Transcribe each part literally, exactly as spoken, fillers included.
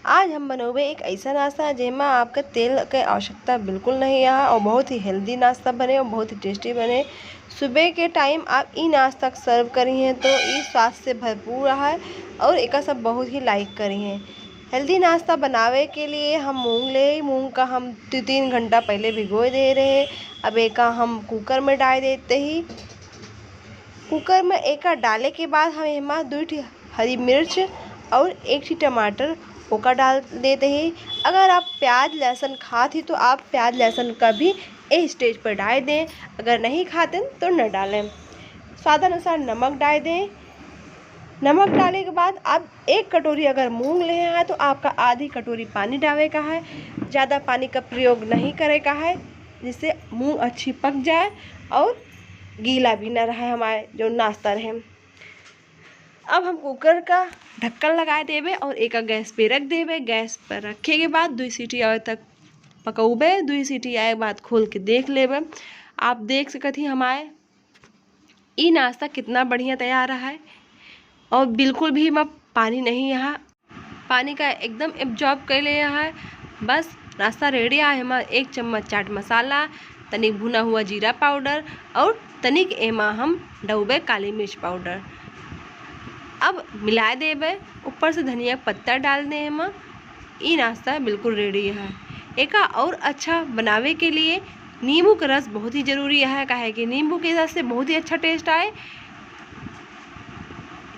आज हम बनउबे एक ऐसा नाश्ता जेमा आपके तेल के आवश्यकता बिल्कुल नहीं है और बहुत ही healthy नाश्ता बने और बहुत ही tasty बने। सुबह के time आप ई नाश्ता serve करिहें तो ई स्वास्थ्य से भरपूर है और एका सब बहुत ही like करिहें। Healthy नाश्ता बनावे के लिए हम मूंग ले, मूंग का हम दो तीन घंटा पहले भिगोए दे रहे। अब एका हम cooker में डाल देते ही। Cooker में एका डाले के बाद हम एमा दुई ठी हरी मिर्च और एक ठी टमाटर ओका डाल देते ही। अगर आप प्याज लहसुन खात ही तो आप प्याज लहसुन का भी ए stage पर डाल दें, अगर नहीं खाते तो न डालें। स्वादानुसार नमक डाल दें। नमक डाले के बाद आप एक कटोरी अगर मूंग ले हैं तो आपका आधी कटोरी पानी डाले का है, ज़्यादा पानी का प्रयोग नहीं करे का है, जिससे मूंग अच्छी पक जाए और गीला भी ना रहे हमारे जो नाश्ता रहे। अब हम cooker का ढक्कन लगा देबे और एका गैस पे रख देबे। गैस पर रखे के बाद दुई सीटी आवे तक पकौबे। दुई सीटी आए के बाद खोल के देख लेबे। आप देख सकत ही हमारे ई नाश्ता कितना बढ़िया तैयार है और बिल्कुल भी एमा पानी नहीं है, पानी का एकदम absorb कर ले है। बस नाश्ता ready है। एमा एक चम्मच चाट मसाला, तनिक भुना हुआ जीरा powder और तनिक एमा हम डउबे काली मिर्च powder। अब मिला देबे, ऊपर से धनिया पत्ता डाल दे एमा। ई नाश्ता बिल्कुल ready है। एका और अच्छा बनावे के लिए नींबू के रस बहुत ही ज़रूरी है, काहे कि नींबू के रस से बहुत ही अच्छा taste आए।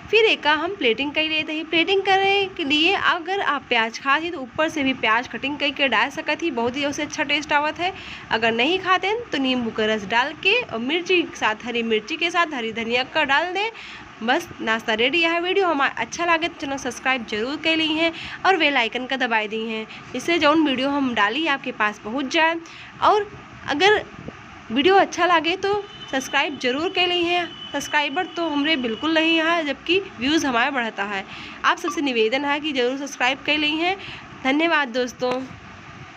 फिर एका हम plating कर लेते ही। Plating करे के लिए अगर आप प्याज खात ही तो ऊपर से भी प्याज cutting करके डाल सकत ही, बहुत ही उससे अच्छा taste आवत है। अगर नहीं खाते हैं तो नींबू का रस डाल के और मिर्ची के साथ, हरी मिर्ची के साथ हरी धनिया का डाल दें। बस नाश्ता ready है। Video हमारा अच्छा लगे तो channel subscribe जरूर कर ली हैं और bell icon का दबाई दी हैं, जिससे जौन video हम डाली आपके पास पहुंच जाए। और अगर video अच्छा लगे तो subscribe जरूर कर ली हैं। Subscriber तो हमरे बिल्कुल नहीं है, जबकि views हमारे बढ़ता है। आप सबसे निवेदन है कि जरूर subscribe कर ली हैं। धन्यवाद दोस्तों।